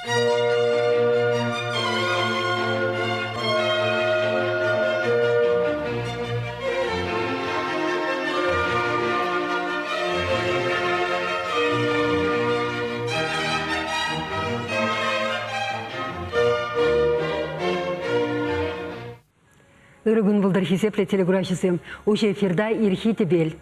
Ырӑ кун пултӑр, хисеплӗ телекураҫӑсем! Уҫӑ эфирта Ирхи тӗпел.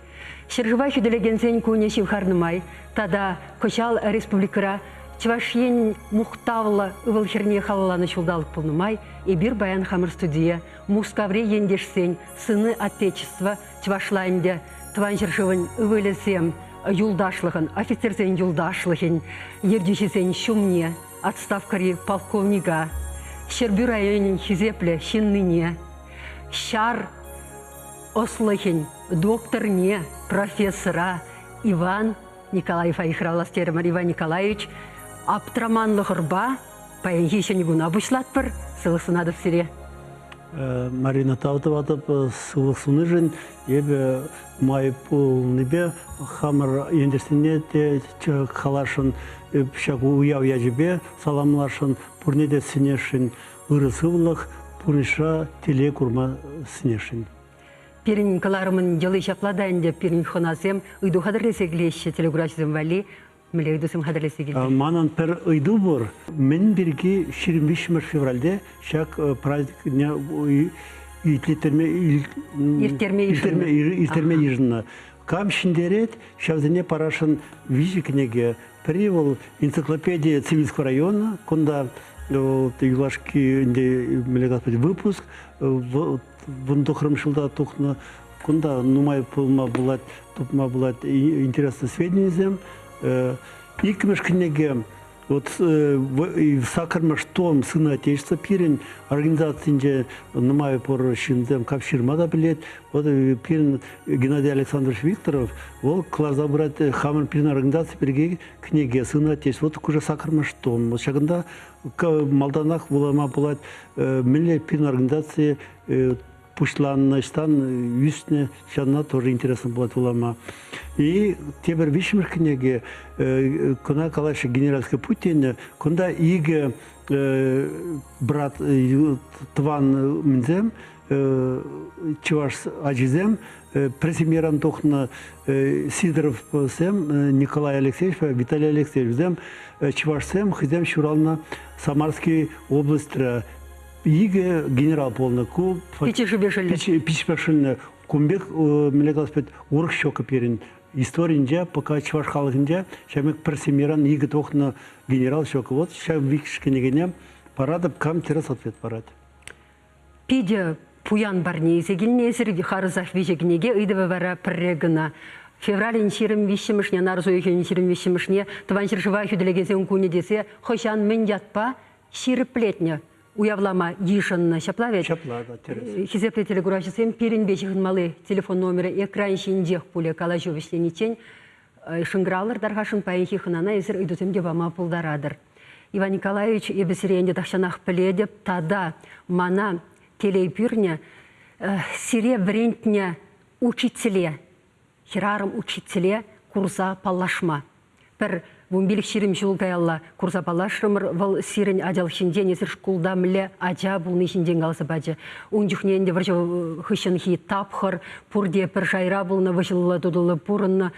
Ҫӗршыва хӳтӗлекенсен кунӗ ҫывхарнӑ май тата кӑҫал республикӑра Чӑваш Енӗн мухтавлӑ ывӑл-хӗрне халалланӑ ҫулталӑк пулнӑ май эпир паян хамӑр студие Мускаври ентешсен Сыны Отечества чӑвашла ӗнтӗ Тӑван ҫӗршывӑн ывӑлӗсем юлташлӑхӑн, офицерсен юлташлӑхӗн ертӳҫисен ҫумне отставкӑри полковника, Ҫӗрпӳ районӗн хисеплӗ ҫыннине, ҫар ӑслӑхӗн докторне, профессора Иван Николаева йыхравлас терӗмӗр. Иван Николаевич, аптраманлӑхӑрпа паянхи ҫӗнӗ куна пуҫлатпӑр. Сывлӑх сунатӑп сире. Марина, тав тӑватӑп сывлӑх суннишӗн. Эпӗ май пулнипе хамӑр ентешсене те каласшӑн, ҫак уяв ячӗпе саламласшӑн, пурне те сӗнесшӗн ырӑ сывлӑх, пурнӑҫра телей курма сӗнесшӗн. Пирӗн кӑларӑмӑн йӑли ҫапла та ӗнтӗ, пирӗн хӑнасем ыйту хатӗрлесе килеҫҫӗ телекураҫӑсем валли. Мӗнле ыйтусем хатӗрлесе килтӗр? Манӑн пӗр ыйту пур. Мӗн пирки 23 февральте ҫак праздникне итлеттерме ирттерме йышӑннӑ. Ирттерме йышӑннӑ. Кам ҫӗнтерет, ҫавсене парасшӑн виҫӗ кӗнеке. Пӗри вӑл энциклопедия Цивильского района, кунта юлашки ӗнтӗ мӗнле калас выпуск вун тӑххӑрмӗш ҫулта тухнӑ. Кунта нумай пулма пулать, тупма пулать интереслӗ сведенисем. Иккӗмӗш кӗнеке вот саккӑрмӗш том «Сыны Отечества» пирӗн организацинче нумай пур ҫынсем кап ҫырма та пӗлет. Вот пирӗн Геннадий Александрович Викторов вӑл кӑларса пырать хамӑр пирӗн организаци пирки кӗнеке «Сыны Отечества». Вот уже саккӑрмӗш том. Вот ҫакӑнта малтанах вулама пулать мӗнле пирӗн организаци пуҫланнӑ, ӑҫтан ӳснӗ, ҫавна тоже интересно пулать вулама. И тепӗр виҫҫӗмӗш кӗнеке, кӑна калаҫҫӗ «Генеральский путь» тенӗ, кунта икӗ брат тӑван мӗнсем, чӑваш ачисем, пӗр семьяран тухнӑ Сидоровсем, Николай Алексеевичпа Виталий Алексеевич, вӗсем чӑвашсем хӑйсем ҫуралнӑ Самарский областьра икӗ генерал пулнӑ. Ку Пиччӗшӗпе шӑллӗ. Пиччӗшӗпе шӑллӗ. Кун пек мӗнле калас пек урӑх ҫук пирӗн историнче, пока чӑваш халӑхӗнче ҫав пек пӗр семьяран икӗ тухнӑ генерал ҫук. Вот ҫав виҫ кӗнекене паратӑп, кам тӗрӗс ответ парать. Питӗ пуян парне илсе килнӗ эсир, харӑсах виҫӗ кӗнеке, ыйтӑвӗ вара пӗрре кӑна. Февралӗн 23-мӗшне, нарӑс уйӑхӗн 23-мӗшне Тӑван ҫӗршыва хӳтӗлекенсен кунӗ тесе хӑҫан мӗн ятпа ҫирӗплетнӗ уявлама йышӑннӑ. Ҫапла вӗт? Ҫапла та, тӗрӗс. Хисеплӗ телекураҫӑсем, пирӗнпе ҫыхӑнмалли телефон номерӗ экран ҫинчех пулӗ калаҫу вӗҫлениччен. Шӑнкӑравлӑр тархасшӑн паянхи хӑнана эсир ыйтусем те пама пултаратӑр. Иван Николаевич, эпӗ сире ӗнтӗ тахҫанах пӗлетӗп тата мана телей пӳрнӗ сире вӗрентнӗ учителе, хӗрарӑм учителе курса паллашма. Пӗр 15-20 ҫул каялла курса паллашрӑмӑр. Вӑл сирӗн ачалӑх ҫинчен, эсир шкулта мӗнле ача пулни ҫинчен каласа пачӗ. Ун чухне ӗнтӗ вӑрҫӑ хыҫҫӑнхи тапхӑр пурте пӗр шайра пулнӑ, выҫӑллӑ-тутӑллӑ пурӑннӑ.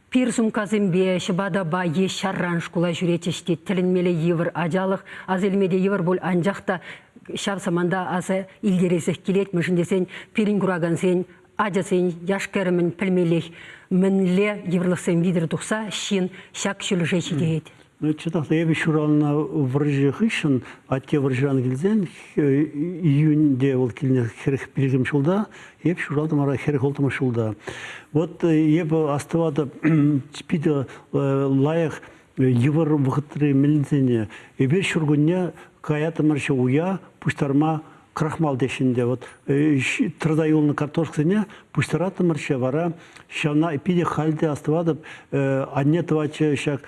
Пир сумкасемпе, ҫӑпатапа е ҫарран шкула ҫӳретчӗҫ тет. Тӗлӗнмелле йывӑр ачалӑх, аса илме те йывӑр пуль, анчах та ҫав саманта аса илтересех килет, мӗншӗн тесен пирӗн куракансен ачасен, яш-кӗрӗмӗн пӗлмеллех, мӗнле йывӑрлӑхсем витӗр тухса ҫын ҫак ҫӳлӗше ҫитеет. Ну, чӑнах та эпӗ ҫуралнӑ вӑрҫӑ хыҫҫӑн атте вӑрҫӑран килсен июньте вӑл килнӗ 45 ҫулта, эп ҫуралтӑм вара 46 ҫулта. Вот эпӗ астӑватӑп питӗ лайӑх йывӑр вӑхӑтри мӗнсене. Эпир ҫуркунне каятӑмӑр уя пуҫтарма крахмал теҫҫӗ ӗнтӗ. Вот тӑрса юлнӑ картошкӑсене пуҫтараттӑмӑрччӗ вара ҫавна питӗ халь те астӑватӑп. Анне тӑватчӗ ҫак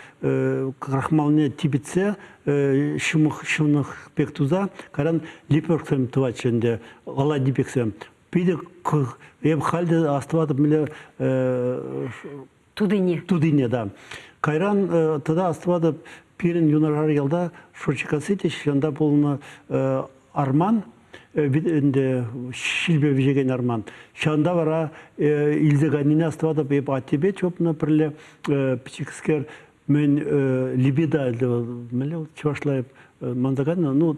крахмалне типӗтсе ҫӑмӑх ҫӑнӑх пек туса кайран лепешкӑсем тӑватчӗ ӗнтӗ, оладьи пексем. Питӗ эп халь те астӑватӑп мӗнле Тутине. Тутине, да. Кайран тата астӑватӑп. Пирӗн юнашар ялта Шурчикасси те ҫавӑнта пулнӑ арман, ӗнтӗ ҫилпе вӗҫекен арман. Ҫавӑнта вара илсе кайнине астӑватӑп. Эп аттепе чупнӑ пӗрле пӗчӗкскер. Мӗн либида мӗнле чӑвашла манса кайнӑ, ну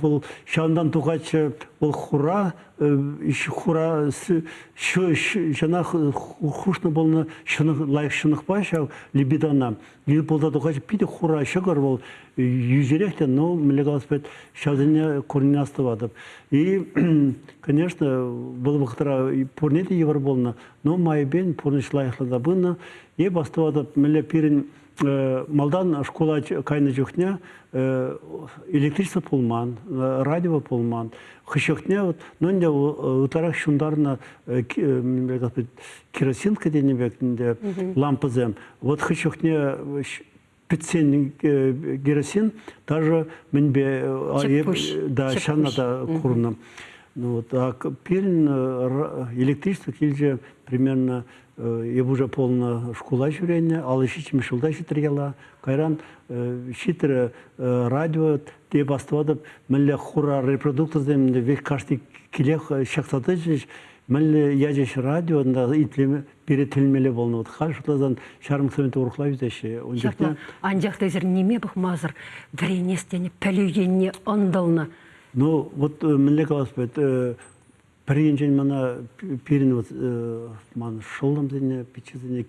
вӑл ҫавӑнтан тухатчӗ, вӑл хура хура ҫана хушнӑ пулнӑ ҫӑнӑх, лайӑх ҫӑнӑхпа ҫав либидана ил пулса тухатчӗ, питӗ хура ҫӑкӑр вӑл, йӳҫӗрех те, но мӗнле калас пулать, ҫавсене курнине астӑватӑп. И, конечно, вӑл вӑхӑтра пурне те йывӑр пулнӑ, но майӗпен пурнӑҫ лайӑхланса пынӑ. Эп астӑватӑп, мӗнле пирӗн малтан шкула кайнӑ чухне электричество пулман, радио пулман. Хыҫҫӑхне вот, ну ӗнтӗ ытларах ҫунтарнӑ керосинка тенӗ пек ӗнтӗ лампӑсем. Вот хыҫҫӑхне пӗтсен керосин даже мӗнпе да ҫанна та курнӑ. Ну вот, а пирӗн электричество килчӗ примерно эп уже полнӑ шкула ҫӳренӗ, 57-мӗш ҫулта ҫитрӗ яла. Кайран ҫитрӗ радио, эп астӑватӑп, мӗнле хура репродукторсем веҫ кашни килех ҫакса тӑчӗҫ, мӗнле ячӗҫ радио, итлеме пире тӗлӗнмелле пулнӑ. Вот халь шутласан ҫармӑксем урӑхла ӳсеҫҫӗ. Ун чухне Анчах та эсир ниме пӑхмасӑр вӗренес тенӗ пӗлӳ енне ӑнтӑлнӑ. Ну, вот мӗнле калас пулать, пӗр енчен мана пирӗн вот ман шӑллӑмсене, пиччесене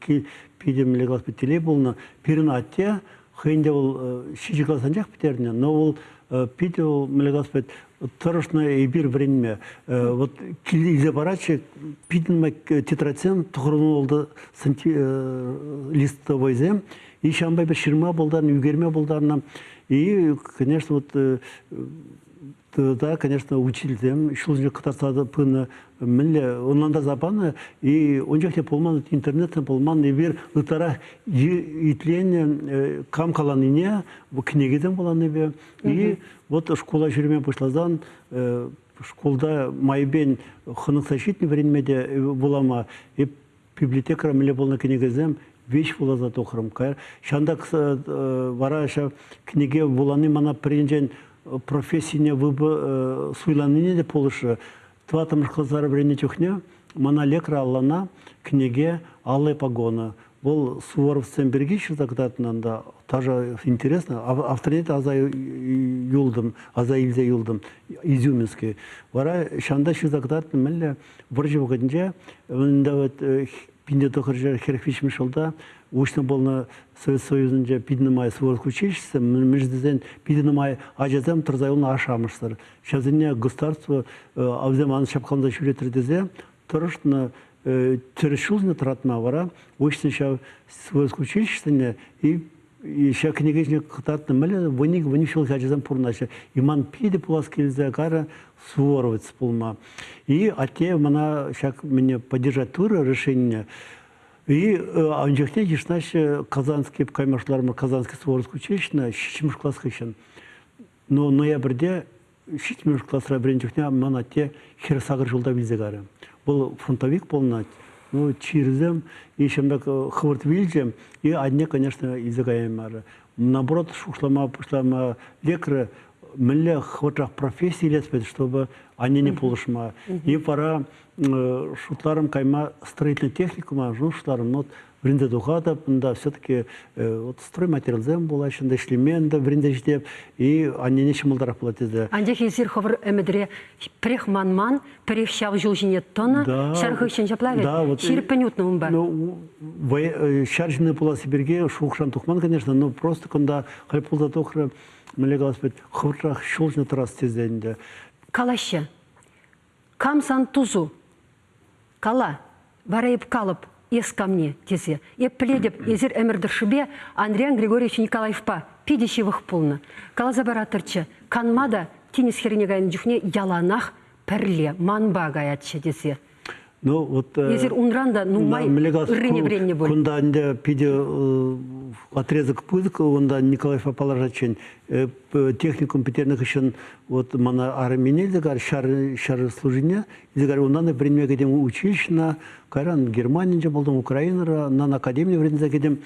питӗ мӗнле калас пулать, телей пулнӑ. Пирӗн атте хӑйӗн те вӑл ҫичӗ класс анчах пӗтернӗ, но вӑл питӗ вӑл мӗнле калас пулать, тӑрӑшнӑ эпир вӗренме. Вот илсе паратчӗ питӗ нумай тетрадьсем, тӑхӑрвунултӑ листовойсем, и ҫавӑнпа эпир ҫырма пултарнӑ, ӳкерме пултарнӑ. И, конечно, вот да, конечно, учительсем ҫул кӑтартса пынӑ, мӗнле ӑнлантарса панӑ, и ун чухне пулман, интернет пулман, эпир ытларах итленӗ кам каланине, кӗнекесем вуланипе. И вот шкула ҫӳреме пуҫласан шкулта майӗпен хӑнӑхса ҫитнӗ вӗренме те вулама. Эп библиотекӑра мӗнле пулнӑ кӗнекесем веҫ вуласа тухрӑм. Ҫантак вара ҫав кӗнеке вулани мана пӗр енчен профессине суйланине те пулӑшрӗ. Тӑваттӑмӗш класра вӗреннӗ чухне мана лекрӗ аллана кӗнеке «Алые погоны». Вӑл Суворовсем пирки ҫырса кӑтартнӑ ӑнта. Тоже интересно. Авторне те аса юлтӑм, аса илсе юлтӑм. Изюминский. Вара ҫавӑнта ҫырса кӑтартнӑ мӗнле вӑрҫӑ вӑхӑтӗнче унта вот 1943 ҫулта уҫнӑ пулнӑ Совет Союзӗнче питӗ нумай Суворов училищисем, мӗншӗн тесен питӗ нумай ачасем тӑрса юлнӑ ашшӗ-амӑшсӑр. Ҫавсене государство вӗсем ан ҫапкаланса ҫӳреттӗр тесе тӑрӑшнӑ, тӗрӗс ҫулсене тӑратма вара уҫнӑ ҫав Суворов училищисене и ҫак кӗнеке ҫине кӑтартнӑ мӗнле вуник ҫулхи ачасем пурӑнаҫҫӗ. И ман питӗ пулас килсе карӗ суворовец пулма. И атте мана ҫак мӗне поддержать турӗ решенине. И ун чухне йышӑнаҫҫӗ Казанский каймашларма Казанский Суворовский училищӗне ҫиччӗмӗш класс хыҫҫӑн. Но ноябрьте ҫиччӗмӗш класра вӗреннӗ чухне ман атте 48 ҫулта вилсе карӗ. Вӑл фронтовик пулнӑ, ну, чирсем и ҫамрӑк хӑвӑрт вилчӗ, и анне, конечно, илсе каяймарӗ. Наоборот, шухӑшлама пуҫлама лекрӗ, мӗнле хӑвӑртрах професси илес пек, чтобы аннене пулӑшма. И вара шутларӑм кайма строительный техникума, шутларӑм, вот вӗренсе тухатӑп, унта все-таки вот стройматериалсем пулаҫҫӗ, унта ӗҫлеме ӗнтӗ вӗренсе ҫитеп, и аннене ҫӑмӑлтарах пулать тесе. Анчах эсир хӑвӑр ӗмӗтре пӗрех манман, пӗрех ҫав ҫул ҫине тӑнӑ, Да, ҫар хыҫҫӑн ҫапла вӗт? да, вот, Ҫирӗппӗн утнӑ унпа. Ну, ҫар ҫынни пуласси пирки шухӑшран тухман, конечно, но просто кунта халь пулса тухрӗ, мӗнле калас пулать, хӑвӑртрах ҫул ҫине тӑрас тесе ӗнтӗ. Калаҫҫӗ. Кам сан тусу? Кала, вара эп калӑп, эс камне, тесе. Эп пӗлетӗп, эсир ӗмӗр тӑршшӗпе Андриян Григорьевич Николаевпа питӗ ҫывӑх пулнӑ. Каласа параттӑрччӗ, канма та тинӗс хӗррине кайнӑ чухне яланах пӗрле манпа каятчӗ тесе. Ну, вот, Эсир унран та нумай ыррине вӗреннӗ пуль. Кунта ӗнтӗ питӗ отрезок пысӑк, унта Николаевпа паллашатчен техникум пӗтернӗ хыҫҫӑн вот мана армине илсе кайрӗ, ҫар служине илсе кайрӗ. Унтан та вӗренме кӗтӗм училищӗна, кайран Германинче пултӑм, Украинӑра, унтан академине вӗренсе кӗтӗм.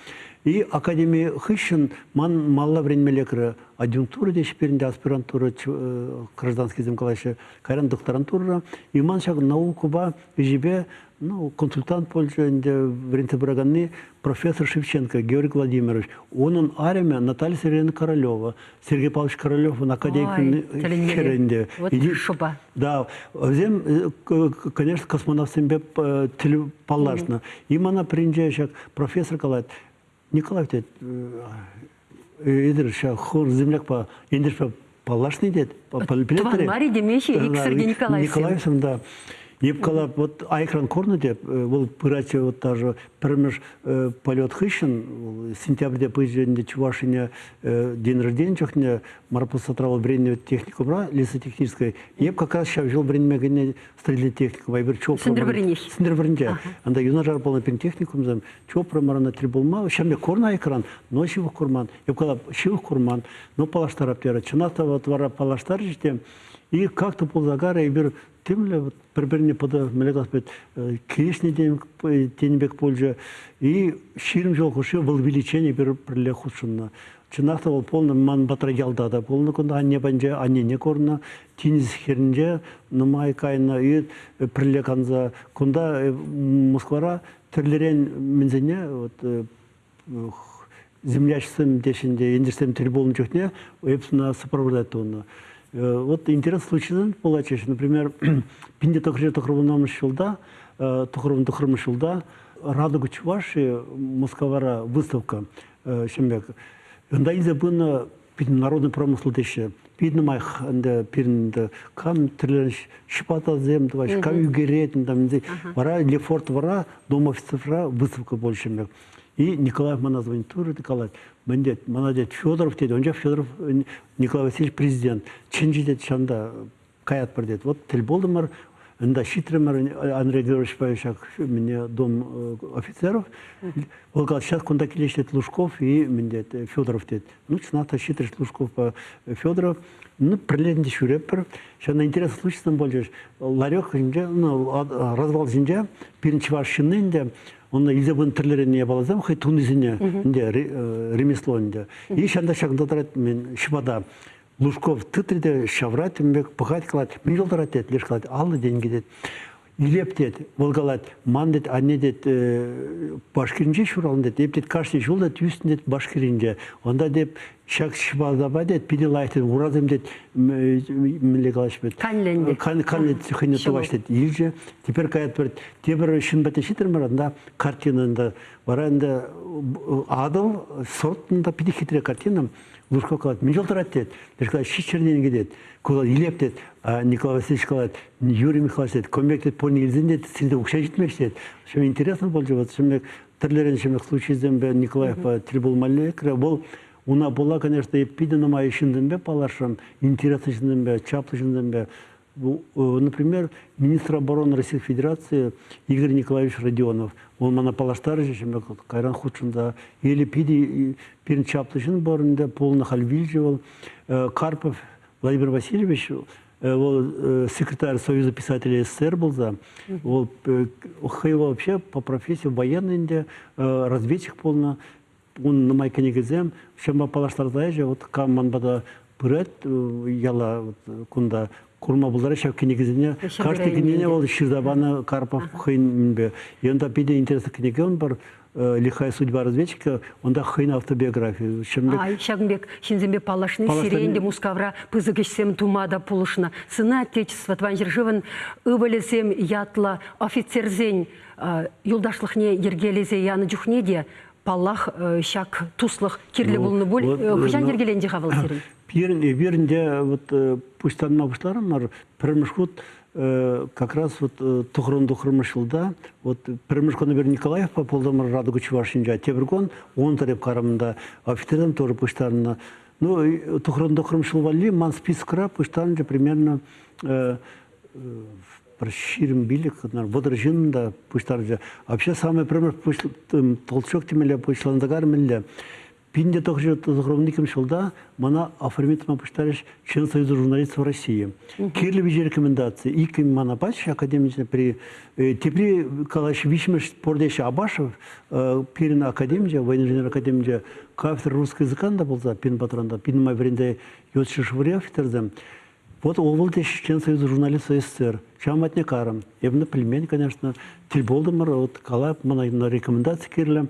И академи хыҫҫӑн ман малла вӗренме лекрӗ. Адъюнктура теҫҫӗ пирӗн те, аспирантура гражданскисем калаҫҫӗ. Кайран докторантурӑра. И ман ҫак наукӑпа ӗҫӗпе, ну, консультант пулчӗ ӗнтӗ вӗрентсе пыраканни профессор Шевченко Георгий Владимирович. Унӑн арӑмӗ Наталья Сергеевна Королева. Сергей Павлович Королев академикӗн хӗрӗ ӗнтӗ. Вот шӑпа. Да, вӗсем, конечно, космонавтсемпе тӗл паллашнӑ. И мана пӗринче ҫак профессор калать, Николай тет, эсир ҫак хор землякпа ентешпе паллашни тет. Тӑван мар-и демеҫҫӗ иксӗр те Николаевсем. Николаевсем, да. Эп калап, вот айкран курнӑ те, вӑл пыратчӗ вот даже пӗрремӗш полет хыҫҫӑн сентябрьте пычӗ ӗнтӗ Чувашине день рождения чухне Марпосадра вӑл вӗреннӗ техникумра лесотехнической. Эп как раз ҫав ҫул вӗренме кӗнӗ строительный техникум, эпир ЧОП. Сӗнтӗрвӑрринех. Сӗнтӗрвӑрринче. Анда юнашар пулнӑ пирӗн техникумсем. ЧОПрӑмӑр ӑна тӗл пулма, ҫӗрле курнӑ экран, но ҫывӑх курман. Эп калап, ҫывӑх курман, но паллаштарап терӗ. Чӑнах та вот вара паллаштарчӗҫ те, и как-то пулса карӗ, эпир темле вот пӗр-пӗрне пӑтӑ, мӗнле калас пек, килӗшнӗ тенӗ пек пулчӗ. И 20 ҫул хушши вӑл виличчен эпир пӗрле хутшӑннӑ. Чӑнах та вӑл пулнӑ, ман патра ялта та пулнӑ кунта, анне патӗнче, аннене курнӑ. Тинӗс хӗрринче нумай кайнӑ, и пӗрле канса. Кунта Москвара тӗрлӗрен мӗнсене вот землячсем теҫҫӗ те ентешсем тӗл пулнӑ чухне эп сӑна сопровождать тунӑ. Вот интерес случайсем пулатчӗҫ. Например, 1990 ҫулта, 99 ҫулта Радуга Чувашии Мускавара выставка ҫемье. Унта илсе пынӑ пирӗн народный промысел теҫҫӗ. Пит нумай ӗнтӗ пирӗн ӗнтӗ кам тӗрлӗ ҫӑпатасем тӑваҫҫӗ, кам ӳкерет, там, вара Лефортовӑра Дом офицерра выставка пулчӗ. И Николаев мана звонит турӗ те калать, мӗн тет, мана тет Федоров тет, он Федоров Николай Васильевич президент, чӗнчӗ тет ҫавӑнта каятпӑр тет. Вот тӗл пултӑмӑр, ӗнтӗ ҫитрӗмӗр Андрей Григорьевичпа ҫак мӗне дом офицеров. Вӑл калать, сейчас кунта килеҫ тет Лужков и мӗн тет, Федоров тет. Ну, чӑнах та ҫитрӗҫ Лужковпа Федоров. Ну, пӗрле ӗнтӗ ҫӳреппӗр. Ҫавна интереслӗ случайсем пулчӗҫ. Ларек ҫинче, ну, развал ҫинче пирӗн чӑваш ҫынни ӗнтӗ, он илсе пынӑ тӗрлӗрен япаласем хӑй тунисене ӗнтӗ ремесло ӗнтӗ. И ҫанта ҫакӑнта тӑрать мен ҫӑпата. Лужков тытрӗ те ҫаврать ун пек, пӑхать, калать, мӗн юлтарать тет, леш калать, 50 тенкӗ тет. Илеп тет, вӑл калать, ман тет, анне тет, Башкиринче ҫуралнӑ тет, эп тет кашни ҫул та ӳснӗ тет Башкиринче. Онта теп ҫак ҫӑпатапа тет, питӗ лайӑх тет, урасем тет, мӗнле калаҫ пет. Канлӗ Канлӗ хӑйне тӑваҫ тет, илчӗ. Теперь каятпӑр, тепӗр ҫын патне ҫитрӗмӗр, анда картина ӗнтӗ. Вара ӗнтӗ Атӑл сорт та питӗ хитре картина. Лужков калать, мӗн тӑрать тет. Леш калать, ҫиччӗртен кӗтет. Ку илеп тет. Николай Васильевич калать, Юрий Михайлович тет, комбек тет, пурне илсен тет, сирте укҫа ҫитмест тет. Ҫав интересно пулчӗ, вот ҫемек тӗрлӗрен ҫемек случайсемпе Николаевпа тӗл пулмалли лекрӗ. Вӑл уна пула, конечно, питӗ нумай ҫынсемпе паллашрӑм, интереслӗ ҫынсемпе, чаплӑ ҫынсемпе. Например, министр обороны Российской Федерации Игорь Николаевич Родионов. Он мана паллаштарчӗ, ҫемек кайран хутшӑнса. Или питӗ пирӗн чаплӑ ҫын пур ӗнтӗ, пулнӑ халь вилчӗ вӑл. Карпов Владимир Васильевич, вӑл секретарь Союза писателей СССР пулса, вӑл хӑй вообще по профессии военный ӗнтӗ, разведчик пулнӑ. Ун нумай кӗнекесем ҫавӑнпа паллаштарса ячӗ. Вот кам ман пата пырать яла вот, кунта курма пултарать ҫав кӗнекесене. Каждый кӗнекене вӑл ҫырса панӑ Карпов хӑйӗнпе. И унта питӗ интереслӗ кӗнеке ун пар «Лихая судьба разведчика», унта хӑйӗн автобиографийӗ. Ай, ҫакӑн пек ҫынсемпе паллашни сире ӗнтӗ Мускавра пысӑк ӗҫсем тума та пулӑшнӑ. Сына Отечества Тӑван ҫӗршывӑн ывӑлӗсем ятлӑ офицерсен юлташлӑхне йӗркелесе янӑ чухне те паллах, ҫак туслӑх кирлӗ пулнӑ пуль. Хӑҫан йӗркеленчӗ-ха вӑл сирӗн? Пирӗн эпир ӗнтӗ вот пуҫтарма пуҫларӑмӑр. Пӗрремӗш хут как раз вот тӑхрӑн-тӑхрӑмӗш ҫулта вот пӗрремӗш кун эпир Николаевпа пултӑмӑр Радуга Чувашинче, тепӗр кун он тӑреп карӑмында офицерсем тоже пуҫтарӑннӑ. Ну, тӑхрӑн-тӑхрӑм ҫул валли ман спискра пуҫтарӑнчӗ примерно пӗр 25, 30 ҫын та пуҫтарчӗ. Вообще самый пӗрремӗш толчок темелле пуҫланса карӗ мӗнле. 1992 ҫулта мана оформить тума пуҫтарӗҫ член Союза журналистов России. Кирлӗ виҫе рекомендаци. Иккӗн мана пачӗҫ академичне при тепри калаҫ виҫҫӗмӗш портеҫ Абашев пирӗн академиче, военно-инженер академиче кафедра русского языка та пулса пирӗн патран та пин нумай вӗренсе ют ҫӗршыври офицерсем. Вот вӑл те член Союза журналистов СССР. Ҫавӑн патне карӑм. Эпӗ пӗлмен, конечно. Тӗл пултӑмӑр, вот калап, мана рекомендаци кирлӗ.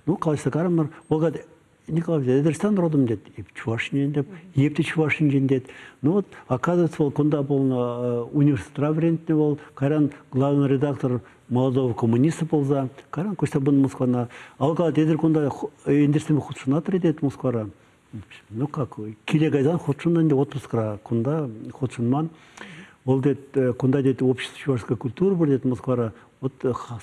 Ну, калаҫса карӑмӑр. Вӑл говорит, Николай Эдерстан родом тет, чӑваш енчен тет, еп те чӑваш енчен тет. Ну вот, оказывается, вӑл кунта пулнӑ университетра вӗрентнӗ вӑл, кайран главный редактор молодого коммуниста пулса, кайран куҫса пынӑ Москвана. А вӑл калать, эсир кунта ентешсемпе хутшӑнатӑр тет Москвара. Ну как, киле кайсан хутшӑннӑ ӗнтӗ отпускра, кунта хутшӑнман. Вӑл тет, кунта тет общество чувашской культуры пур тет Москвара. Вот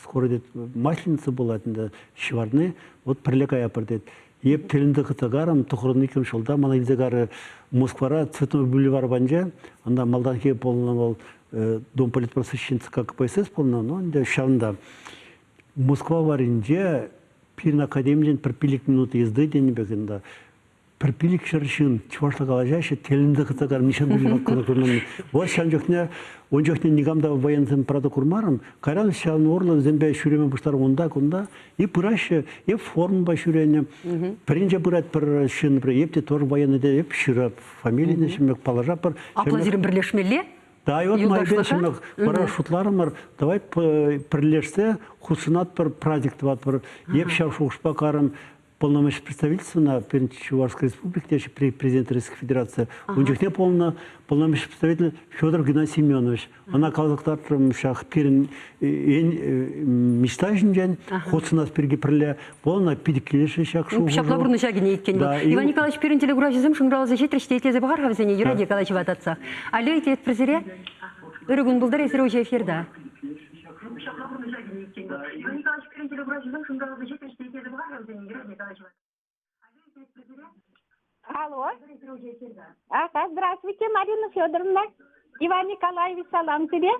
скоро тет масленица пулать ӗнтӗ, ҫӑварни, вот пӗрле каяпӑр тет. Еп тӗлӗнсе хытса карӑм, тӑхӑрӑн ҫулта мана илсе карӗ Москвара Цветной бульвар панче, анда малтанхи пулнӑ вӑл Дом политпросвещенства КПСС пулнӑ, но ӗнтӗ ҫавӑнта. Москва варринче пирӗн академинчен пӗр 5 минут езды тенӗ пек ӗнтӗ. Пӗр 500 ҫын чӑвашла калаҫаҫҫӗ, тӗлӗнсе хытса карӑм, нихҫан пулман курман. Вот ҫавӑн чухне, ун чухне никам та военсем правда курмарӑм. Кайран ҫавӑн урлӑ вӗсемпе ҫӳреме пуҫларӑм унта-кунта. И пыраҫҫӗ, эп формӑпа ҫӳренӗ. Пӗринче пырать пӗр ҫын, эп те тоже военный те, эп ҫырап фамилине, ҫемек паллашатпӑр. Апла сирӗн пӗрлешмелле? Да, и вот майпен ҫемек вара шутларӑмӑр, давай пӗрлешсе хутшӑнатпӑр, праздник тӑватпӑр. Эп ҫав шухӑшпа карӑм полномочий представительствона пирӗн Чувашской Республики президент Российской Федерации. Ун чухне полно полномочий представитель Федор Геннадьевич Семенович. Ӑна каласа ҫак пирӗн мечта ҫинчен хутшӑнас пирки пӗрле полно питӗ килӗшрӗ ҫак шухӑш. Ҫапла пурнӑҫа кӗнӗ иккен вӑл. Иван Николаевич, пирӗн телекуравҫӑсем шӑнкӑравласа ҫитрӗҫ те итлесе пӑхар-ха вӗсене юрать калаҫӑва татсах. Алло, итлетпӗр сире. Ырӑ кун пултӑр, эсир уҫӑ эфирта. Алло. Ага, здравствуйте, Марина Федоровна. Иван Николаевич, салам тебе.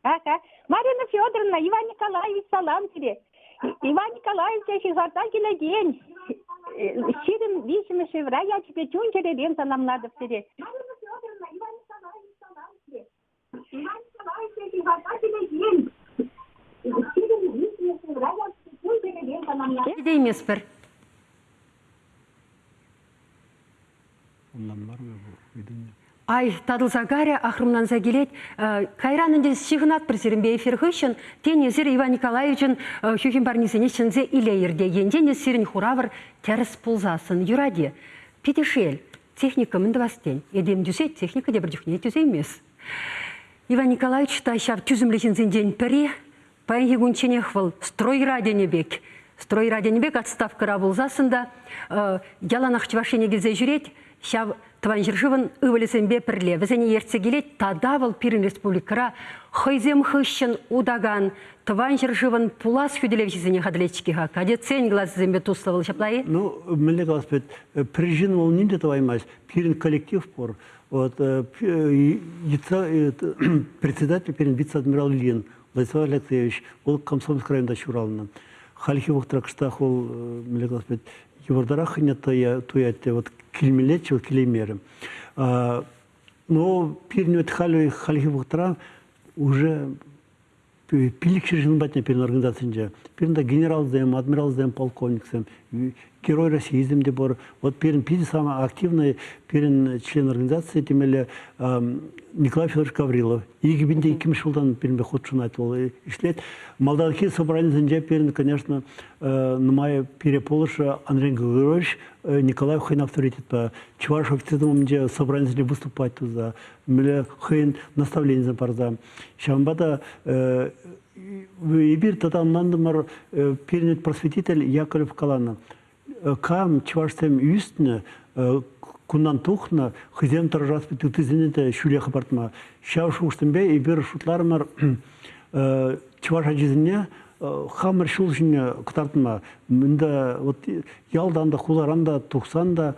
Ага. Марина Федоровна, Иван Николаевич, салам тебе. Иван Николаевич ҫывхарса килекен 23-мӗш февраль ячӗпе чун-чӗререн саламлатӑп сире. Марина Федоровна, Иван Николаевич, салам тебе. Ҫитейместпӗр. Ай, татӑлса карӗ, ахрӑмланса килет. Кайран ӗнтӗ ҫыхӑнатпӑр сирӗнпе эфир хыҫҫӑн. Тен, эсир Иван Николаевичӑн хӳхӗм парнисене чӗнсе илейӗр те. Енчен те сирӗн хуравӑр тӗрӗс пулсассӑн. Юрать-и? Питӗ шел. Техника мӗн тӑвас тен? Этем тӳсет, техника тепӗр чухне тӳсеймест. Иван Николаевич та ҫав тӳсӗмлӗ ҫынсенчен пӗри. Паянхи кунчченех вӑл стройра тенӗ пек, стройра тенӗ пек отставкӑра пулсассӑн та яланах Чӑваш Ене килсе ҫӳрет. Ҫав Тӑван ҫӗршывӑн ывӑлӗсемпе пӗрле вӗсене ертсе килет тата вӑл пирӗн республикӑра хӑйсем хыҫҫӑн утакан Тӑван ҫӗршывӑн пулас хӳтӗлевҫисене хатӗрлет-ҫке-ха. Кадетсен класӗсемпе туслӑ вӑл ҫапла-и? Ну, мӗнле калас пек, пӗр ҫын вӑл ним те тӑваймасть. Пирӗн коллектив пур. Вот, председатель пирӗн вице-адмирал Ильин Владислав Алексеевич, вӑл Комсомольск районта ҫуралнӑ. Хальхи вӑхӑтра кӑштах вӑл, мӗнле калас пек, йывӑртарах хӑйне туять те, вот килмеллеччӗ, вӑл килеймерӗ. Но пирӗн вӗт халӗ хальхи вӑхӑтра уже 500 ҫын патне пирӗн организацинче. Пирӗн та генералсем, адмиралсем, полковниксем, герой Российсем те пур. Вот пирӗн питӗ самый активный пирӗн член организации темелле Николай Федорович Гаврилов. 2002 ҫултан пирӗнпе хутшӑнать вӑл, ӗҫлет. Малтанхи собранисенче пирӗн, конечно, нумай пире пулӑшрӗ Андрей Григорьевич Николаев хӑйӗн авторитетпа чӑваш офицерсем умӗнче собранисенче выступать туса, мӗнле хӑйӗн наставленисем парса. Ҫавӑнпа та эпир тата ӑнлантӑмӑр, пирӗн просветитель Яковлев каланӑ, кам чӑвашсем ӳснӗ, кунтан тухнӑ, хӑйсем тӑрӑшас ыттисене те ҫӳле хӑпартма. Ҫав шухӑшсемпе эпир шутларӑмӑр чӑваш ачисене хамӑр ҫул ҫине кӑтартма. Ӗнтӗ вот ялтан та, хуларан та тухсан та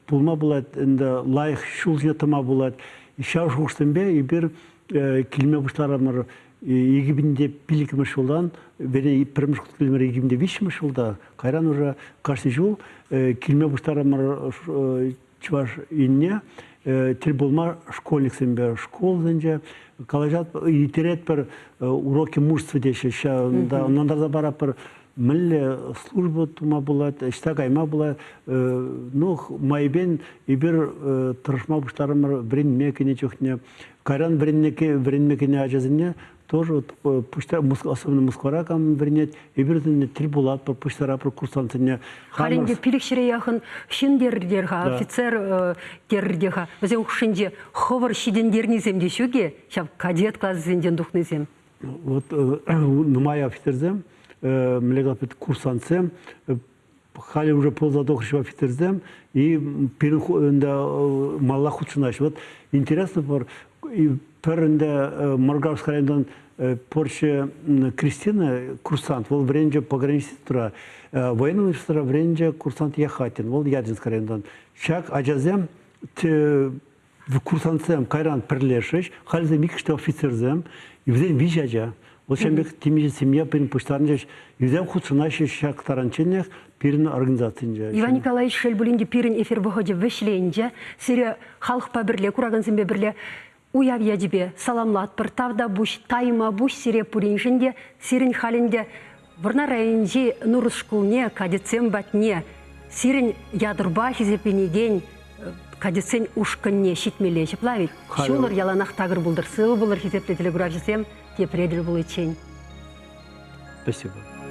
пулма пулать, ӗнтӗ лайӑх ҫул ҫине тӑма пулать. Ҫав шухӑшсемпе эпир килме пуҫларӑмӑр 2005-мӗш ҫултан, вернее, пӗрремӗш хут килмӗр 2003-мӗш ҫулта, кайран уже кашни ҫул килме пуҫтарӑмӑр Чӑваш Енне тӗл пулма школьниксемпе шкулсенче калаҫатпӑр, ирттеретпӗр уроки мужества теҫҫӗ, ҫавӑнта ӑнлантарса паратпӑр, мӗнле служба тума пулать, ӑҫта кайма пулать. Ну, майӗпен эпир тӑрӑшма пуҫларӑмӑр вӗренме кӗнӗ чухне. Кайран вӗренме кӗнӗ ачасене тоже вот особенно Москвара кам вӗренет, эпир вӗсене тӗл пулатпӑр, пуҫтаратпӑр курсантсене. Халь ӗнтӗ 500-е яхӑн ҫын терӗр-ха, офицер терӗр-те-ха. Вӗсен хушшинче хӑвӑр ҫитӗнтернисем те ҫук-и ҫав кадет класӗсенчен тухнисем? Вот нумай офицерсем, мӗнле калас курсантсем, халӗ уже пулса тухрӗҫ офицерсем, и пирӗн ӗнтӗ малла хутшӑнаҫҫӗ. Вот интересно пур, пӗр ӗнтӗ Моргавск районтан порче Кристина курсант, вӑл вӗренчӗ пограничествӑра, военный университетра вӗренчӗ курсант Яхатин, вӑл Ядинск районтан. Ҫак ачасем курсантсем кайран пӗрлешрӗҫ, халь вӗсем иккӗш те офицерсем, вӗсен виҫ ача. Вот ҫавӑн пек темиҫе семья пирӗн пуҫтарӑнчӗҫ, вӗсем хутшӑнаҫҫӗ ҫак таранчченех пирӗн организацинче. Иван Николаевич, шел пулин те, пирӗн эфир вӑхӑчӗ вӗҫленчӗ. Сире халӑхпа пӗрле, куракансемпе пӗрле уяв ячӗпе саламлатпӑр. Тавтапуҫ, тайма пуҫ сире пуриншӗн те. Сирӗн халь ӗнтӗ Вӑрнар районӗнчи Нурӑс шкулне кадетсем патне сирӗн ятӑрпа хисепленекен кадетсен ушкӑнне ҫитмелле ҫапла ведь? Ҫулӑр яланах такӑр пултӑр, сывӑ пулӑр, хисеплӗ телекуравҫӑсем, тепре тӗл пуличчен. Спасибо.